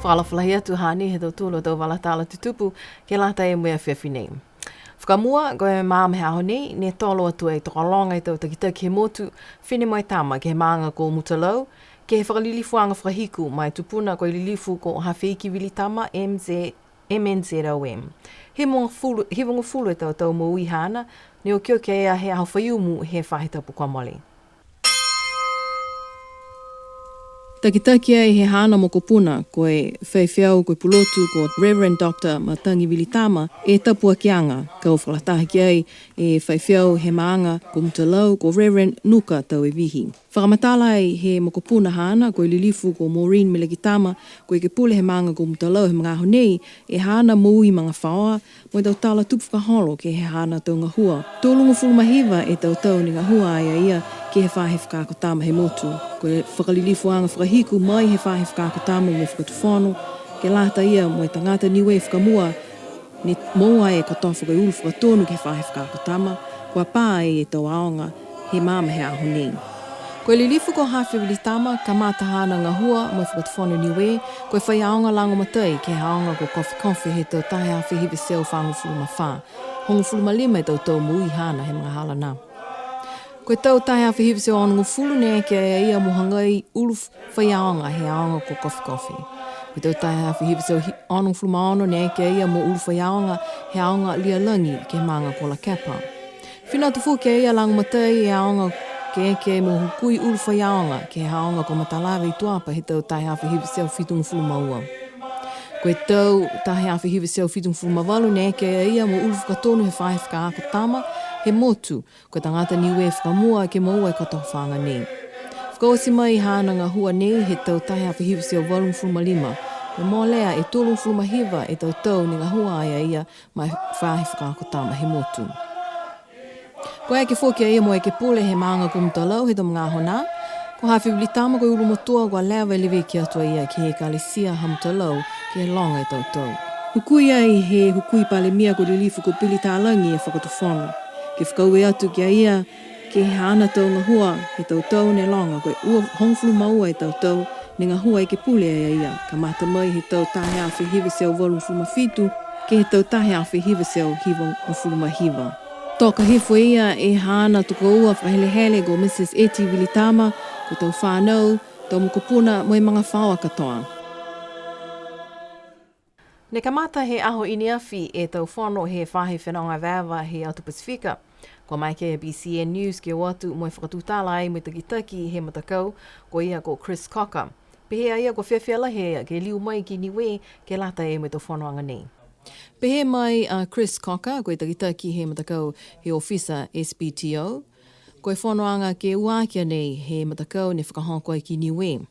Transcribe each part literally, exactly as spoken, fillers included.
Fakaalofa lahi atu, hanei e tau tala, tau vala tala tutupu ke lata mo e afiafi nei. Fakamua, ko e magaaho he aho nei, ne tolo atu e tokologa e tau takitaki he motu, fifine mo e tama, ke he maaga ko Mutalau, ke he fakalilifuaga fakahiku ma e tupuna ko e lilifu ko Hafeiki Vilitama, M Z, M N Z O M. Hivagofulu, hivagofulu e tau tau moui haana, ne okioki a ia he aho Faiumu he faahi tapu kua mole. Takitaki ai he haana mokopuna, ko e faifeau ko e pulotu ko Reverend Doctor Matagi Vilitama, e tapuakiaga, kua fakalataha ki ai e faifeau he maaga ko Mutalau, ko Reverend Nuka Tauevihi. Fakamatala ai he mokopuna haana, ko e lilifu ko Maureen Melekitama, ko e ekepule he maaga ko Mutalau he magaaho nei, e haana moui magafaoa, mo e tau tala tupu fakaholo ke he haana tau gahua. Tolugofulu ma hiva e tau tau ne gahua ai a ia ke he faahi fakaako tama he motu. Ko e fakalilifuaga fakahiku mai he faahi fakaako tama mo e fakatufono, ke lata ia mo e tagata Niue fakamua, ne moua e kotofa ko e ulu fakatonu ke he faahi fakaako tama, kua pā ai e tau aoga he magaaho he aho nei. Ko e lilifu ko Hafe Vilitama, kamata haana gahua mo e fakatufono Niue, ko e faiaoga lagomatai ke he aoga ko Kofekofe he tau taha e afe hiva e teau fagofulu ma fā, hogofulu ma lima e tau tau moui haana he magahala nā. Ko e tau taha e afe hiva e teau onogofulu ne eke ai a ia mo hagai ulu f-, faiaoga he aoga ko Kofekofe. Ko e tau taha e afe hiva e teau hi-, onogofulu ma ono ne eke ai a ia mo ulu faiaoga he aoga Lialagi ke he maaga ko Lakepa. Fina atu foki a ia lagomatai e aoga ke eke mo hukui ulu faiaoga ke he aoga ko Matalave i Tuapa he tau taha e afe hiva e teau fitugofulu ma ua. Ko e tau taha e afe hiva e teau fitugofulu ma valu ne eke ai a ia mo ulu fakatonu he faahi fakaako tama he motu, ko e tagata Niue fakamua ke moua e kotofaaga nei. Fakaoti mai haana gahua nei he tau taha e afe hiva e teau valugofulu ma lima, ko e molea e tolugofulu ma hiva e tau tau ne gahua ai a ia ma e faahi fakaako tama he motu. Kua eke foki a ia mo e ekepule he maaga ko Mutalau he tau magaaho nā, ko Hafe Vilitama ko e ulumotua kua leva e leveki atu a ia ke he Ekalesia ha Mutalau ke he loga e tau tau. Hukui ai he hukui Palemia ko e lilifu ko Pili Talagi e fakatufono, ke fakaaue atu ki a ia ke he haana tau gahua he tau tau ne loga, ko e ua, hogofulu ma ua e tau tau ne gahua e ekepule ai a ia, kamata mai he tau taha e afe hiva e teau valugofulu ma fitu ke he tau taha e afe hiva e teau hivagofulu ma hiva. Toka hifo e ia e haana tokoua fakahelehele ko Mrs Eti Vilitama, ko e tau fanau, tau mokopuna mo e magafaoa katoa. Ne kamata he aho i ne afi e tau fono he faahi fenoga evaeva he atu Pasifika. Kua maeke e BCN News ke o atu mo e fakatutala ai mo e takitaki he matakau, ko ia ko Chris Cocker. Pehē a ia kua fiafia lahi a ia ke liu mai ki Niue ke lata mo e tau fonoaga nei. Pehē mai a Chris Cocker, ko e takitaki he matakau he ofisa SPTO, ko e fonoaga ke ua aki a nei he matakau ne fakahoko ai ki Niue.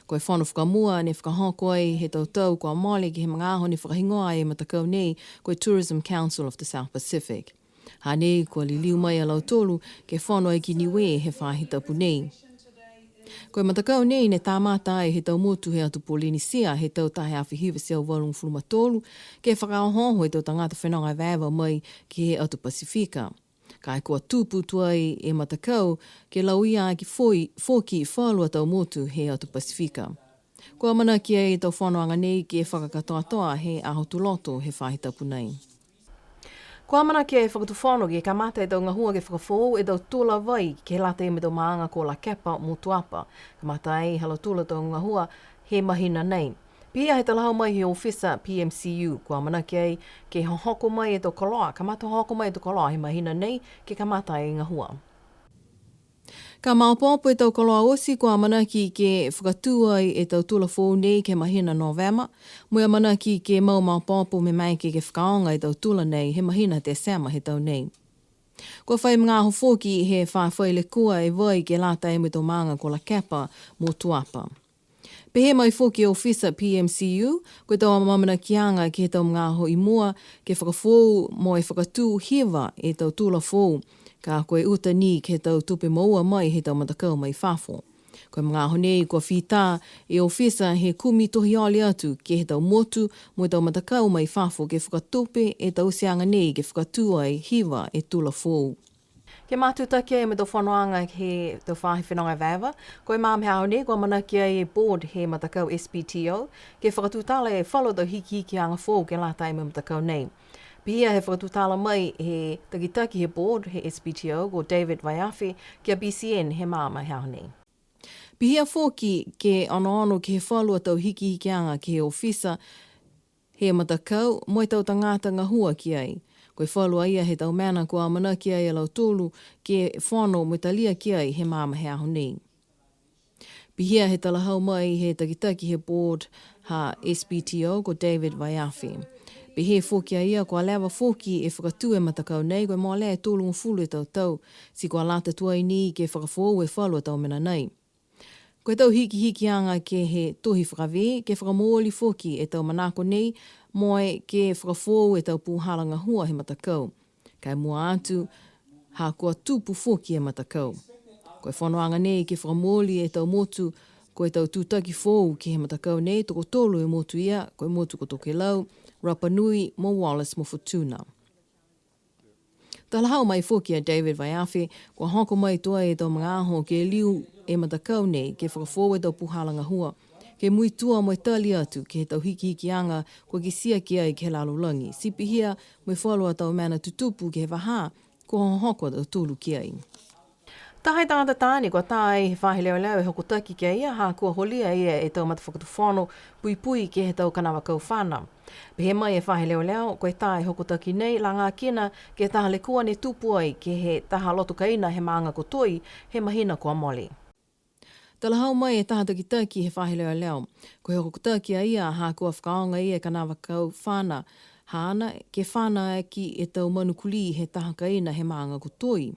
Ko e fono fakamua ne fakahoko ai he tau tau kua mole ke he magaaho ne fakahigoa ai e matakau nei ko e Tourism Council of the South Pacific. Hanei kua liliu mai a lautolu ke fono ai ki Niue he faahi tapu nei. Ko e matakau nei ne kamata ai he tau motu he atu Polinisia he tau taha e afe hiva e teau valugofulu ma tolu, ke fakaohooho e tau tagata fenoga evaeva mai ke he atu Pasifika. Ka e kua tupu tuai e matakau ke lauia aki foki, foki falu a tau motu he atu Pasifika. Kua amanaki ai e tau fonoaga nei ke fakakatoatoa he aho Tuloto he faahi tapu nei. Kua amanaki e Fakatufono ke kamata e tau gahua ke fakafoou e tau tula vai ke lata mo e tau maaga ko Lakepa mo Tuapa. Kamata ai ha lautolu a tau gahua he mahina nei. Pihia he talahau mai he ofisa PMCU, kua amanaki ai ke hohoko mai e tau koloa, kamata hohoko mai e tau koloa he mahina nei ke kamata e gahua. Ka maopoopo e tau koloa oti kua amanaki ke fakatū ai e tau tula foou nei ke he mahina Novema, mo e amanaki ke mau maopoopo mo e maeke ke fakaaoga e tau tula nei he mahina Tesema he tau nei. Kua fai magaaho foki he fā fai lekua e vai ke lata mo e tau maaga ko Lakepa mo Tuapa. Pehē mai foki e ofisa PMCU, ko e tau amaamanakiaga ke he tau magaaho i mua, ke fakafoou mo e fakatū hiva e tau tula foou, ka ko e uta ni ke he tau tupe moua mai he tau matakau mai fafo. Ko e magaaho nei kua fita e ofisa he kumi tohi ole atu ke he tau motu mo e tau matakau mai fafo ke fakatupe e tauteaga nei ke fakatū ai hiva e tula foou. Ke matutaki ai mo e tau fonoaga he tau faahi fenoga evaeva, ko e magaaho he aho nei kua amanaki ai e board he matakau S P T O ke fakatutala e falu tau hikihikiaga foou ke lata mo e matakau nei. Pihia he fakatutala mai he takitaki he board he S P T O ko David Vaiafi ki a B C N he magaaho he aho nei. Pihia foki ke onoono ke he falu a tau hikihikiaga ke he ofisa he matakau mo e tau tagata gahua ki ai. Ko e falu a ia he tau mena kua amanaki ai a lautolu ke fono mo e talia ki ai he magaaho he aho nei. Pihia he talahau mai he takitaki he board ha S P T O ko David Vaiafi. Pehē foki a ia kua leva foki e fakatū e matakau nei ko e molea e tolugofulu e tau tau, ti kua lata tuai ni ke fakafoou e falu a tau mena nei. Ko e tau hikihikiaga ke he tohi fakavē, ke fakamooli foki e tau manako nei, mo e ke fakafoou e tau pūhala gahua he matakau. Ka e mua atu, ha kua tupu foki e matakau. Ko e fonoaga nei ke fakamooli e tau motu, ko e tau tutaki foou ke he matakau nei, tokotolu e motu ia, ko e motu ko Tokelau, Rapa Nui, mo Wallis mo Futuna. Talahau mai foki a David Vaiafi, kua hoko mai tuai e tau magaaho ke liu e matakau nei ke fakafoou e tau pūhala gahua, ke muitua mo e tali atu ke he tau hikihikiaga kua kitia ki ai ke he lalolagi, ti pihia mo e falu a tau mena tutupu ke he vahā kua hohoko a tautolu ki ai. Taha e tagata taane kua tā ai he faahi leoleo e hokotaki ki a ia, ha kua holia e ia e tau matafakatufono puipui ke he tau kanavaakau fana. Pehē mai e faahi leoleo, ko e tā e hokotaki nei, lagakina ke he taha lekua ne tupu ai ke he taha loto kaina he maaga ko Toi he mahina kua mole. Talahau mai e taha takitaki he faahi leoleo, ko e hokotaki a ia ha kua fakaaoga e ia e kanavaakau fana haana ke fana aki e tau manu kulī he taha kaina he maaga ko Toi.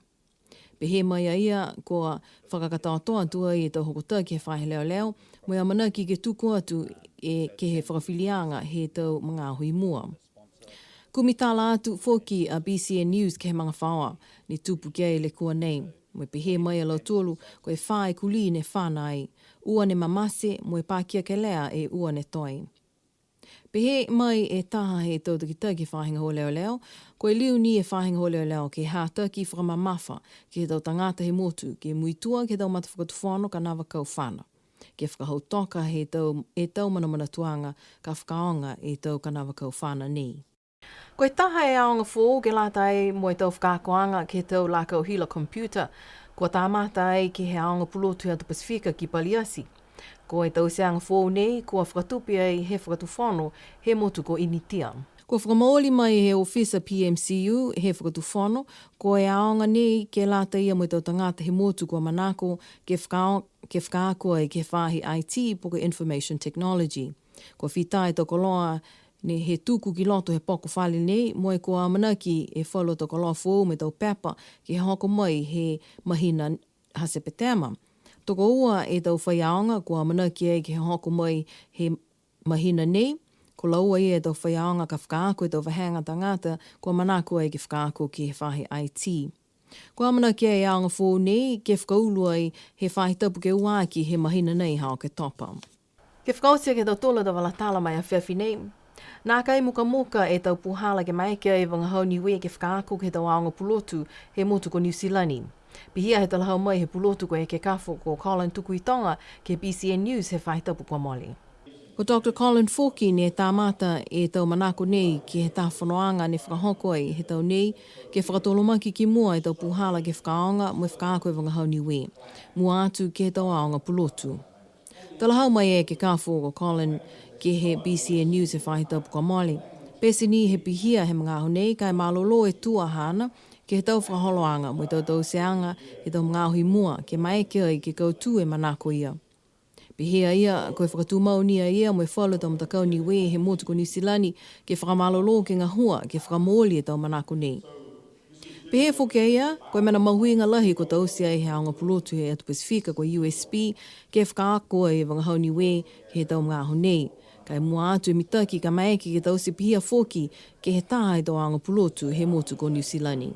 Pehē mai a ia, kua fakakatoatoa atu ai e tau hokotaki he faahi leoleo, mo e amanaki ke tuku atu e ke he fakafiliaga he tau magaaho i mua. Kumi tala atu foki a B C N News ke he magafaoa ne tupu ki ai e lekua nei, mo e pehē mai a lautolu, ko e fā e kulī ne fana ai, ua ne mamate, mo e pakia kelea e ua ne toe. Pehē mai e taha he tau takitaki he faahi gahua leoleo, ko e liu ni e faahi gahua leoleo ke hataki fakamamafa ke he tau tagata he motu, ke muitua ke he tau matafakatufono kanavaakau fana, ke fakahautoka he tau, e tau manamanatuaga ka fakaaoga e tau kanavaakau fana nei. Ko e taha e aoga foou ke lata ai mo e tau fakaakoaga ke he tau lakau hila computer, kua kamata ai ke he aoga pulotu he atu Pasifika ki Paliati. Ko e tauteaga foou nei, kua fakatupe ai he fakatufono he motu ko Initia. Kua fakamooli mai he ofisa P M C U he fakatufono, ko e aoga nei ke lata ia mo e tau tagata he motu kua manako ke faka-, ke fakaako ai ke he faahi I T po ke information technology. Kua fita e tau koloa ne he tuku ki loto he poko fale nei, mo e kua amanaki e falu tau koloa foou mo e tau pepa ke hoko mai he mahina ha Sepetema. Tokoua e tau faiaoga kua amanaki ai ke hoko mai he mahina nei, ko laua ia e tau faiaoga ka fakaako e tau vahega tagata kua manako ai ke fakaako ke he faahi I T. Kua amanaki ai e aoga foou nei ke fakaulu ai he faahi tapu ke ua aki he mahina nei ha Oketopa. Ke fakaoti aki e tau tala, tau vala tala ma e afiafi nei. Nākai mukamuka e tau puhala ke maeke ai e vagahau Niue ke fakaako ke he tau aoga pulotu he motu ko Niu Silani. Pihia he talahau mai he pulotu ko e ekekafo ko Colin Tukuitoga ke he B C N News he faahi tapu kua mole. Ko Doctor Colin foki ne kamata e tau manako nei ke he taha fonoaga ne fakahoko ai he tau nei, ke fakatolomaki ki mua e tau puhala ke fakaaoga mo e fakaako e vagahau Niue, mua atu ke he tau aoga pulotu. Talahau mai e ekekafo ko Colin ke he B C N News he faahi tapu kua mole, pete ni he pihia he magaaho nei ka e malolō e tua haana ke he tau fakaholoaga mo e tau tauteaga he tau magaaho i mua ke maeke ai ke kautū e manako ia. Pehē a ia, ko e fakatumau ni a ia mo e falu tau matakau Niue he motu ko Niu Silani ke fakamalolō ke gahua ke fakamooli e tau manako nei. Pehē foki a ia, ko e mena mahuiga lahi kua taute ai he aoga pulotu he atu Pasifika ko e U S P, ke fakaako ai e vagahau Niue he tau magaaho nei. Ka e mua atu e mitaki ka maeke ke taute pihia foki ke he taha he tau aoga pulotu he motu ko Niu Silani.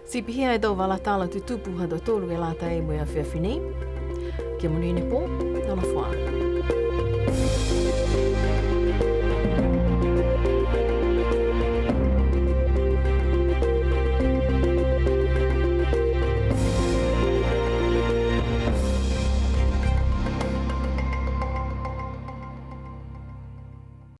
Ti pihia e tau vala tala tutupu ha tautolu ke lata mo e afiafi nei. Kia monuina e pō, nonofo ā.